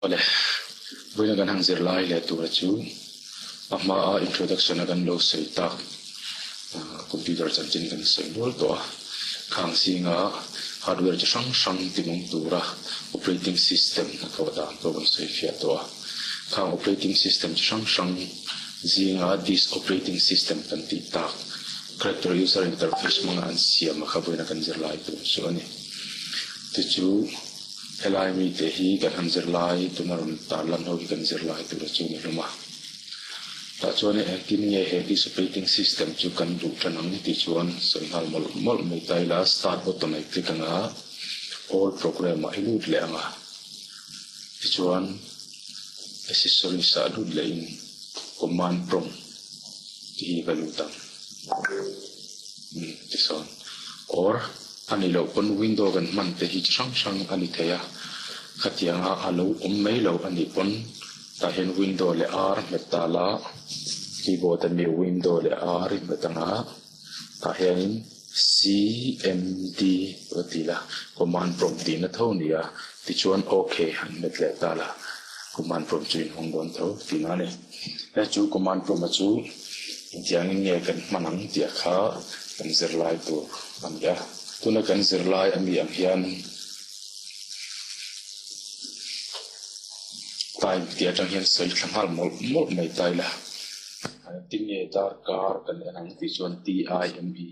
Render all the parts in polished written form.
Awle, vawiina kan han zir lai leh tura chu a hmaa introduction a kan lo sawi tak computer chanchin kan sawi nual tawh a, khang zinga hardware chi hrang hrang timawm tura operating system a thawh dan pawh kan sawi fiah tawh a, khang operating system chi hrang hrang zinga disk operating system kan tih tak character user interface hmanga an siam a kha vawiina kan zir lai tur chu a ni. Tichu. Helai mite hi kan han zir lai, tuna rawn tarlan ho hi kan zir lai tur a chu ni hlawm a. Tah chuan engtin nge he disk operating system chu kan duh tan ang tih chuan sawi nghal mawlh mawlh mai ta ila, start button ah i click ang a, all program ah i lut leh ang a, tichuan accessories ah lut leh in command prompt tih hi va lut ang. Umm tisawn or a nih loh pawn window kan hman te hi chi hrang hrang a ni thei a, khatianga a lo awm mai lo a nih pawn tah hian window leh R hmet ta la, keyboard a mi window leh R i hmet ang a, tah hianin cmd va ti la, command prompt tihna tho a ni a, tichuan ok han hmet leh ta la, command prompt chu inhawng dawn tho tihna a ni. He chu command prompt a chu engtiangin nge kan hman ang tih a kha kan zirlai tur a ni a. Tuna kan zirlai a mi ang hian time tih atang hian sawi thla nghal mawlh mawlh mai ta ila. Engtin nge darkar kan en ang tih chuan TIME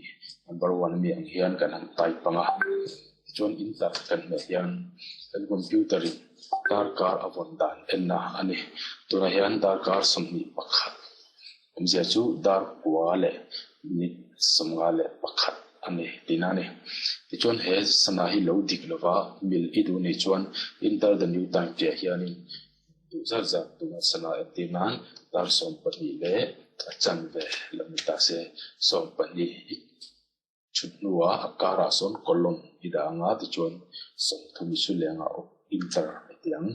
number one a mi ang hian kan han type ang a. Tichuan inter kan hmeh hian kan computer in darkar a vawn dan enna a ni. Tunah hian darkar 21 awmzia chu dar kua leh minute 51 a ni tihna a ni. Tichuan he sana hi lo dik lova mil i duh nih chuan enter the new time tihah hianin duh zat zat tuna sana entir nan dar 12 leh a chanve lo ni ta se 12 i Chhut hnuah a karah sawn column i dah ang a, tichuan 30 i su leh ang a, enter i ti ang.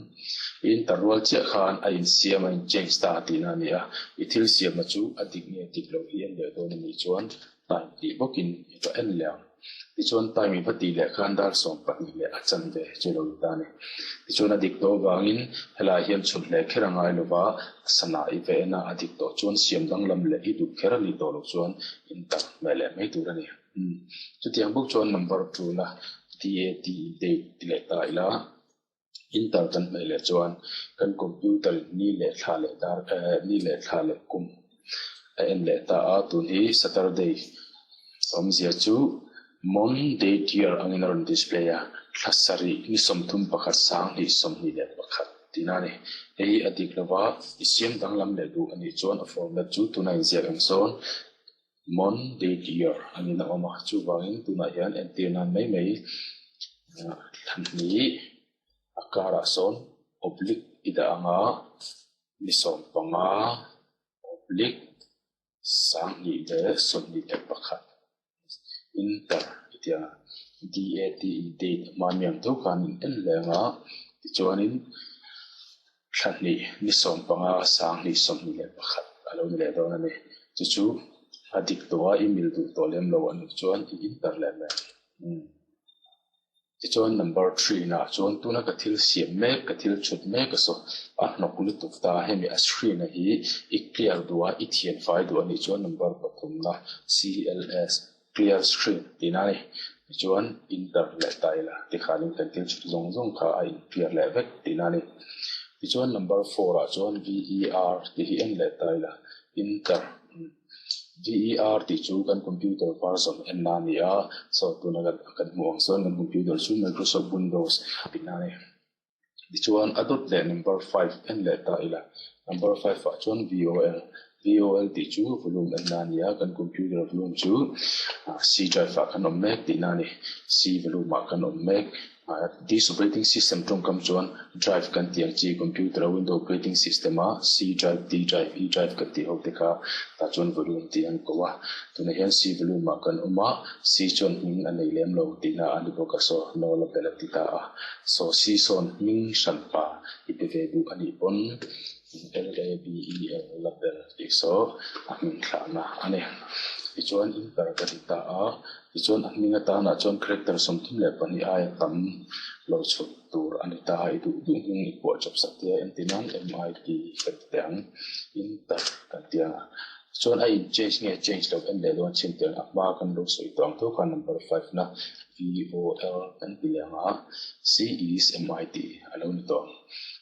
I enter rual chiah khan a insiam a in change ta tihna a ni a, i thil siamna chu a dik nge dik loh hi en leh dawn a nih chuan time tih bawkin i va en leh ang. Tichuan time i va tih leh khan dar 12 leh a chanve chu lo ni ta a ni. Tichuan a dik tawh avangin helaiah hian chhun hle kher a ngai lova, sana i va en a, a dik tawh chuan siam danglam leh i duh kher a nih tawh loh chuan in tak hmeh leh mai tur a ni. Umm chutiang bawk chuan number tul a DATE date ti leh ta ila enter kan hmeh leh chuan kan computer in ni leh thla leh dar eh ni leh thla leh kum a en leh ta a tun hi Saturday awmzia chu Mon date year angin a rawn display a thla sarih ni 31 2021 tihna a ni. Hei hi a dik lova i siam danglam leh duh a nih chuan a format chu tuna inziak ang sawn Mon date year angin a awm a, chuvangin tunah hian entir nan mai mai thla hnih a karah sawn oblique i dah anga ni 15 oblique 2021 Inter i tia DATE date a hma miang tho khan in en leh ang a, tichuanin thla hnih ni 15 2021 a lo ni leh dawn a ni. Chu chu a dik tawh a, i mil duh tawh lem lo a nih chuan i inter leh mai ang. Umm. Tichuan number three nah chuan tuna ka thil siam mek, ka thil chhut mek a saw a hnawk lutuk ta, hemi a screen a hi i clear duh a, i thian fai duh a nih chuan number pathum na CLS, clear screen, tihna a ni. Tichuan enter leh ta ila tikhanin kan thil chhut zawng zawng kha a in clear leh vek tihna a ni. Tichuan number four ah chuan VER tih hi en leh ta ila enter. VER tih chu kan computer version en na a ni a, so tuna kan hmuh ang chuan kan computer chu Microsoft Windows tihna a ni. Tichuan a dawt leh number five en leh ta ila, number five ah chuan VOL, VOL tih chu volume en na a ni a, kan computer volume chu C drive ah kan awm mek tihna a ni, C volume ah kan awm mek. Disk operating system tawngkam chuan drive kan tih ang chi computer a window operating system a C drive, D drive, E drive kan tih ho te kha tah chuan volume tih an ko a. Tunah hian C volume ah kan awm a, C chuan hming a nei lem lo tihna a ni bawk a so no la bel a ti ta a. So C sawn hming hran pa i pe ve duh a nih pawn LABEL label tih saw a hming thlahna a ni. Tichuan enter ka ti ta a, tichuan a hming atanah chuan character 32 aia tam Lo chhut tur a ni ta a, i duh duh hming i phuah chawp sak tia entir nan MIT kan ti teh ang, Inter kan ti ang a. Tichuan a in change nge change loh en leh dawn chin teh ang, a hma kan lo sawi tawh ang tho khan number 5 na VOL kan ti leh ang a, C is MIT a lo ni tawh ang.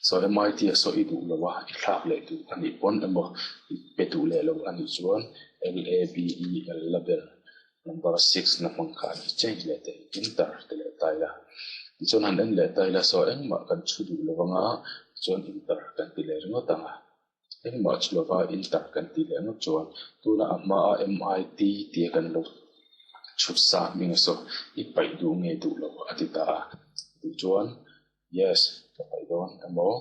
So MIT a saw i duh lo a, i thlak leh duh a nih pawn emaw i pe duh leh lo a nih chuan LABEL label Number 6 na hmang khan i change leh teh enter ti leh ta ila. Tichuan han en leh ta ila saw engmah kan chhu duh lo anga tichuan enter kan ti leh ringawt ang a. Engmah chhu lova enter kan tih leh ngawt chuan tuna a hmaa MIT tia kan lo chhut sa hming a saw i paih duh nge duh lo a ti ta a. Tichuan Yes, ka paih dawn emaw,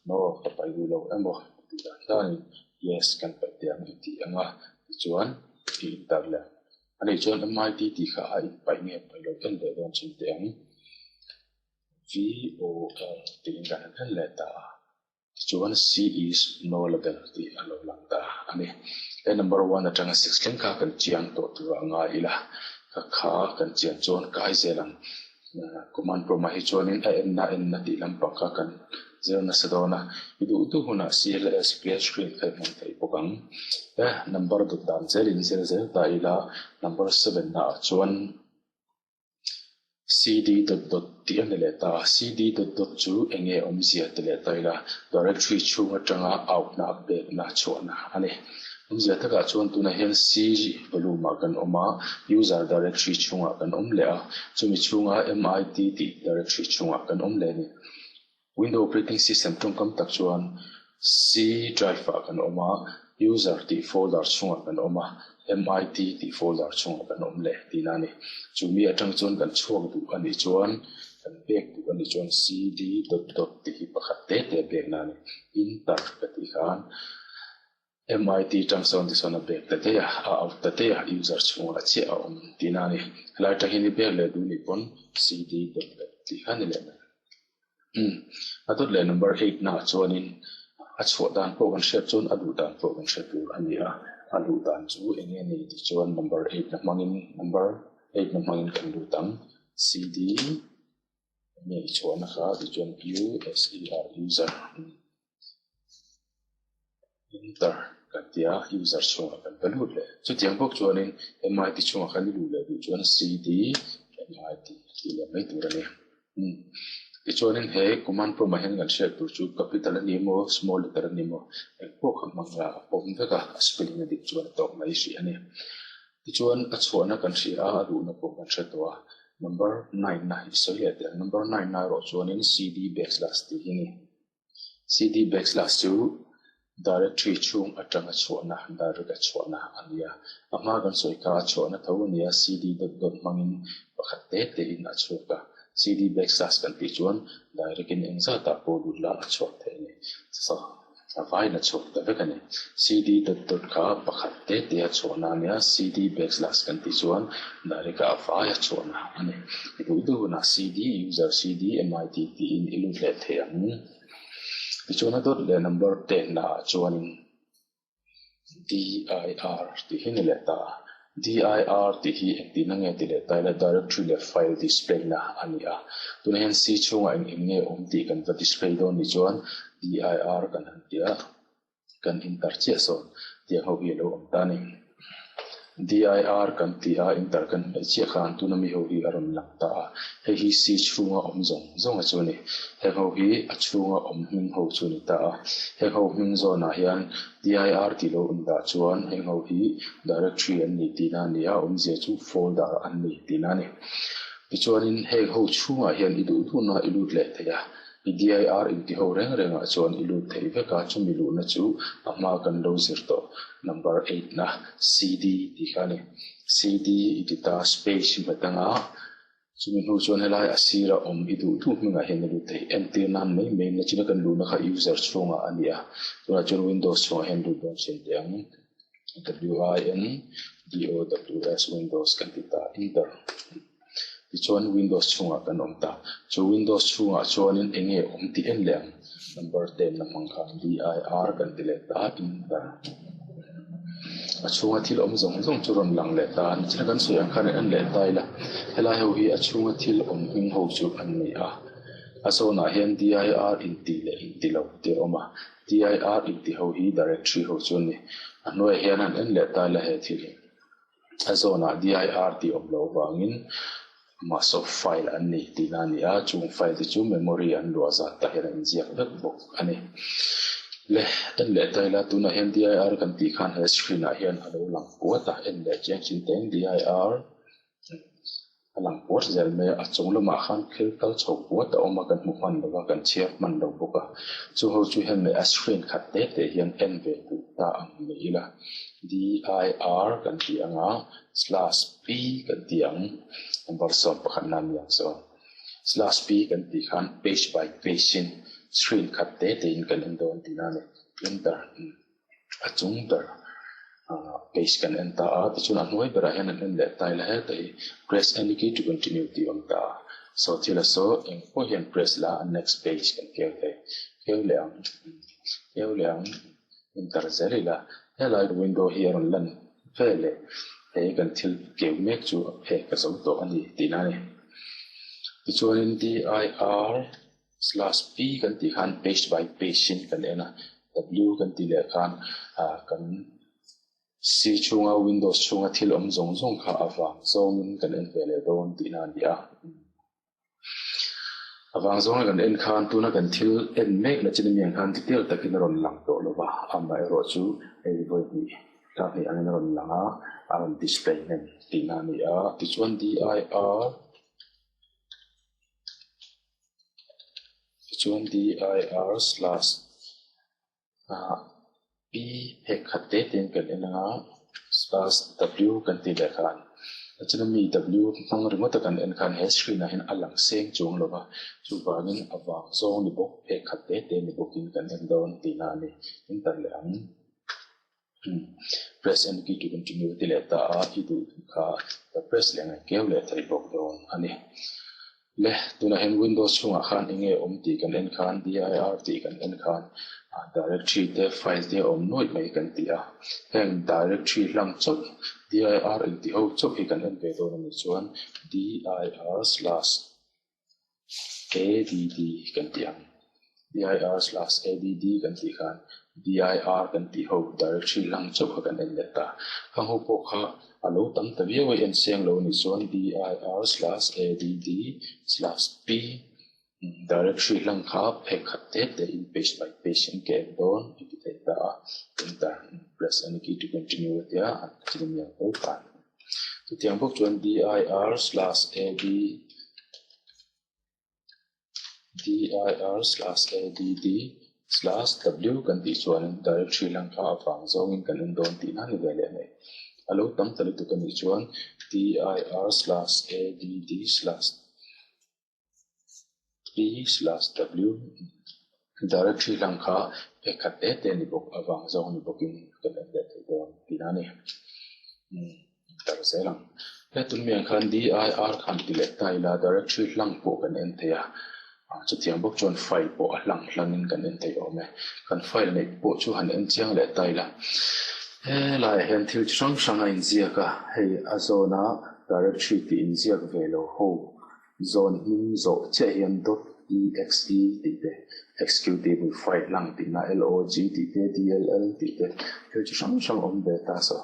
No, ka paih duh lo emaw tih dan danin Yes kan paih teh ang i ti ang a, tichuan i intar leh ang. Ani chuan MIT tih kha a inpaih nge paih lo en leh dawn chin teh ang. VOL tiin kan han en leh ta a. Tichuan C is no label tih a lo lang ta a ni. He number 1 atanga 6 thleng kha kan chiang tawh tur a ngai ila, ka kha kan chian chuan kai zel ang. Command prompt ah hi chuanin a enna enna tih lampang kha kan zir nasa dawn a, i duh duh hunah CLS clear screen kha i hmang thei bawk ang. He number dawt dan zelin zir zel ta ila number 7 naah chuan CD dot dot tih a ni leh ta a, CD dot dot chu eng nge awmzia ti leh ta ila directory chhung atanga out na pekna chhuahna a ni. Awmzia takah chuan tunah hian C volume ah kan awm a, user directory chhungah kan awm leh a, chumi chhunga MIT tih directory chhungah kan awm leh a ni. Window operating system tawngkam tak chuan C drive ah kan awm a, user tih folder chhungah kan awm a, MIT tih folder chhungah kan awm leh tihna a ni. Chumi atang chuan kan chhuak duh a nih chuan, kan pek duh a nih chuan CD dot dot tih hi pakhat te te a pekna a ni. Enter ka tih khan MIT tang sawn ti sawn a bag ta daih a, a out ta daih a, user chhungah chiah a awm tihna a ni. Helai tang hian i bag leh duh nih pawn CD dot dot tih kha a ni leh mai. Umm, a dawt leh number 8 naah chuanin a chhuah dan pawh kan hriat chuan a luh dan pawh kan hre tur a ni a, a luh dan chu eng nge ni tih chuan number 8 na hmangin number 8 na hmangin kan lut ang. CD eng nge i chhuahna kha tih chuan USER user. Enter kan ti a, user chhungah kan va lut leh. Chutiang bawk chuanin MIT chhungah khan i luh leh duh chuan CD MIT tih leh mai tur a ni. Tichuanin he command prompt ah hian kan hriat tur chu capital a ni emaw small letter a ni emaw engpawh kha hmang la a pawm vek a, a spelling a dik chuan a tawk mai hrih a ni. Tichuan a chhuahna kan hria a, a luhna pawh kan hre tawh a. Number 9 na i sawi leh teh ang. Number 9 na erawh chuanin CD backslash tih hi a ni. CD backslash chu directory chhung atanga chhuahna, direct a chhuahna a ni a. A hma kan sawi kha a chhuahna tho a ni a, CD dot dot hmangin pakhat te te in a chhuak a. CD backslash kan tih chuan direct in engzatah pawh lut la a chhuak thei a ni. A vaiin a chhuak ta vek a ni. CD dot dot kha pakhat te te a chhuahna a nia, CD backslash kan tih chuan direct a a vai a chhuahna a ni. I duh duh hunah CD, user CD, MIT tiin i lut leh thei ang. Tichuan a dawt leh number 10 naah chuanin DIR tih hi ni leh ta a. DIR tih hi engtihna nge ti leh ta ila directory leh file display na a ni a. Tunah hian C chhungah eng eng nge awm tih kan va display dawn ni chuan DIR kan han ti a, kan enter chiah sawn tiang ho hi a lo awm ta a ni. DIR kan ti a, enter kan hmeh chiah khan tuna mi ho hi a rawn lang ta a. Hei hi C chhunga awm zawng zawng a chu a ni. Heng ho hi a chhunga awm hming ho chu a ni ta a. Heng ho hming zawnah hian DIR tih lo awm dah chuan heng ho hi directory an ni tihna a ni a, awmzia chu folder an ni tihna a ni. Tichuanin heng ho chhungah hian i duh duhna i lut leh thei a, i DIR inti ho reng rengah chuan i lut thei vek a, chumi luhna chu a hma kan lo zir tawh number 8 na CD tih kha a ni. CD i ti ta space i hmet anga. Chumi hnu chuan helai a sira awm i duh duh hmingah hian a lut thei. Entir nan mai mai nachina kan luhna kha user chhungah a ni a, tunah chuan Windows chhungah hian lut dawn chin teh ang. WINDOWS Windows kan ti ta, enter. Tichuan Windows chhungah kan awm ta. Chu Windows chhungah chuanin eng nge awm tih en leh ang. Number 10 na hmang khan DIR kan ti leh ta, enter. A chhunga thil awm zawng zawng chu rawn lang leh ta a ni. China kan sawi ang khan en leh ta ila, helai ho hi a chhunga thil awm hming ho chu an ni a. A zawnah hian dir inti leh inti lo tih a awm a, dir inti ho hi directory ho chu a ni. A hnuaiah hian han en leh ta ila he thil hi. A zawnah dir tih awm loh avangin amah saw file an ni tihna a ni a, chung file te chu memory an luah zat tah hian a inziak vek bawk a ni. Le, en leh ta ila tunah hian dir kan tih khan he screen ah hian a lo lang puat a, en leh chiang chin teng dir. A lang puat zel mai a, a chung lamah khan thil kal chho puat a awm a, kan hmu hman lo va, kan chhiar hman lo bawk a. Chu ho chu hian mei a screen khat te te hian en ve duh ta ang ni ila, dir kan tih ang a, slash p kan tih ang, number 11 na ni ang sawn. Slash p kan tih khan page by page in screen khat te te in kan en dawn tihna a ni. Enter. A chung ber page kan en ta a, tichuan a hnuai berah hian an en leh ta ila heta hi press any key to continue tih a awm ta a, saw thil a saw eng pawh hian press la a next page kan keu thei, keu leh ang, keu leh ang, enter zel ila helai window hi a rawn lan ve leh hei kan thil keu mek chu a phek a zo tawh a ni tihna a ni. Tichuanin dir Slash P kan tih khan page by page in kan en a, W kan tih leh khan kan C chhunga Windows chhunga thil awm zawng zawng kha a vang zawngin kan en ve leh dawn tihna a ni a. A vang zawnga kan en khan tuna kan thil en mek na chin amiang khan detail takin a rawn lang tawh lo va, amaherawh chu hei vawi hnih tlak hnih angin a rawn lang a, a rawn display hnem tihna a ni a. Tichuan dir. Tichuan dir slash p phek khat te te in kan en anga slash w kan tih leh khan a china mi w hmang ringawt a kan en khan he screen ah hian a lang seng chuang lo va, chuvangin a vang zawng ni bawk phek khat te te ni bawkin kan en dawn tihna a ni. Enter leh ang. Press any key to continue ti leh ta a, i duh kha ka press leh ngai keu leh thei bawk dawn a ni. Le, tunah hian Windows chhungah khan eng nge awm tih kan en khan, dir tih kan en khan directory te file te a awm nuaih mai kan ti a. Heng directory hlang chauh dir intih ho chauh hi kan en ve dawn a nih chuan dir slash ADD kan tih ang. Dir slash ADD kan tih khan dir kan tih ho directory lang chauh kha kan en leh ta. Khang ho pawh kha a lo tam ta viau a, en seng lo anih chuan dir slash ADD slash P directory lang kha phek khat te te in page by page in ka en dawn i ti thei ta a. Enter press any key to continue a tia a thil miang tho ta. Chutiang bawk chuan dir slash ad dir slash add slash w kan tih chuanin directory lang kha avang zawngin kan en dawn tihna ni ve leh mai. A lo tam ta lutuk a nih chuan dir slash add slash P slash W directory hlang kha phekhat te te ni bawk avang zawng ni bawkin kan en leh thei dawn tihna a ni. Tar zel ang. He tun miang khan dir khan ti leh ta ila directory hlang pawh kan en thei a, chutiang bawk chuan file pawh a hlang hlangin kan en thei awm e. Kan file neih pawh chu han en chiang leh ta ila helaiah hian thil chi hrang hrang a inziak a, hei a zawna directory tih inziak ve lo ho Zawn hming zawh chiah hian dot exe tih te, executable file hlang tihna log tih te, dll tih te thil chi hrang hrang awm ve ta saw.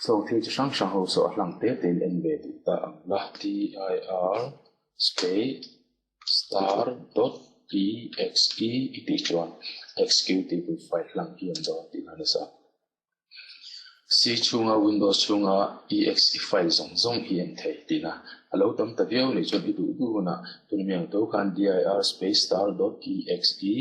Chawng thil chi hrang hrang ho saw a hlang te te in en ve duh ta ang la. Dir space star dot exe i tih chuan executable file hlang hi an dawn tihna a ni sa. C chhunga Windows chhunga exe file zawng zawng hi en thei tihna a lo tam ta viau nih chuan i duh duh hunah tun mi ang tho khan dir space star dot exe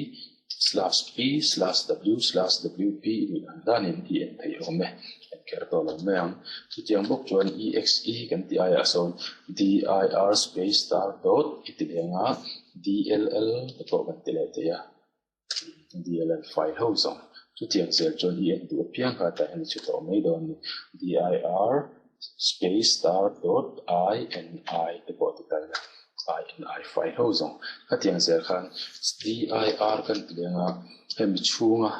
slash p slash w slash wp i duh dan danin i en thei awm e. En kher tawh lo mai ang. Chutiang bawk chuan exe kan tih aiah sawn dir space star dot i ti leh anga dll te pawh kan ti leh thei a. DLL file ho zawng chutiang zel chuan i en duh apiang kha tah hian i chhe tawh mai dawn a ni. Dir space star dot ini te pawh ti ta ila ini file ho zawng khatiang zel khan dir kan ti leng a hemi chhunga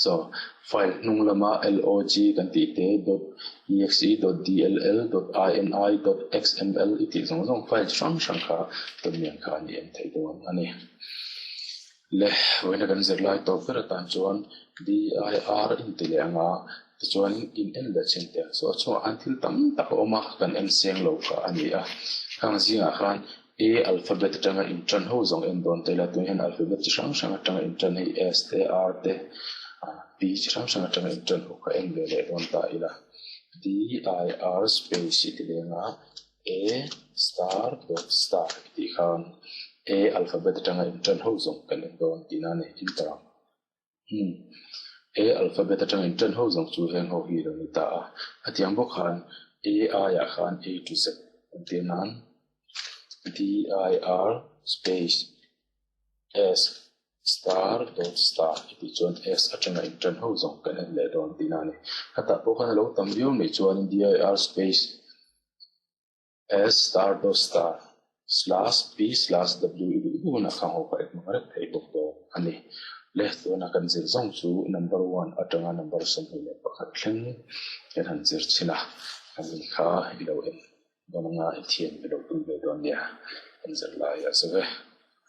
saw. File hnung lama log kan tih te, dot exe, dot dll, dot ini, dot xml i tih zawng zawng file chi hrang hrang kha tawmiang kha an i en thei dawn a ni. Le, vawiina kan zirlai tawp ber atan chuan dir in ti leh ang a, tichuan in en leh chin teh ang. Saw a chungah khan thil tam tak a awm a, kan en seng lo kha a ni a. Khang zingah khan A alphabet atanga intan ho zawng en dawn ta ila, tunah hian alphabet chi hrang hrang atanga intan hei S te, R te, P chi hrang hrang atanga intan ho kha en ve leh dawn ta ila. Dir space i ti leng a. A star dot star i tih khan A alphabet atanga intan ho zawng kan en dawn tihna a ni, enter ang. Hmm. A alphabet atanga intan ho zawng chu heng ho hi lo ni ta a. Hetiang bawk khan A aiah khan A to Z entir nan D I R space S star dot star i tih chuan S atanga intan ho zawng kan en leh dawn tihna a ni. Hetah pawh khan a lo tam viau mai chuan D I R space S star dot star slash P slash W i duh duhna kha ho kha i hmang reng thei bawk dawn a ni. Le tuna kan zir zawng chu number one atanga number 21 thleng kan han zir chhin a, ani kha i lo en dawn anga i thiam i lo tum ve dawn nia kan zir lai a zo e.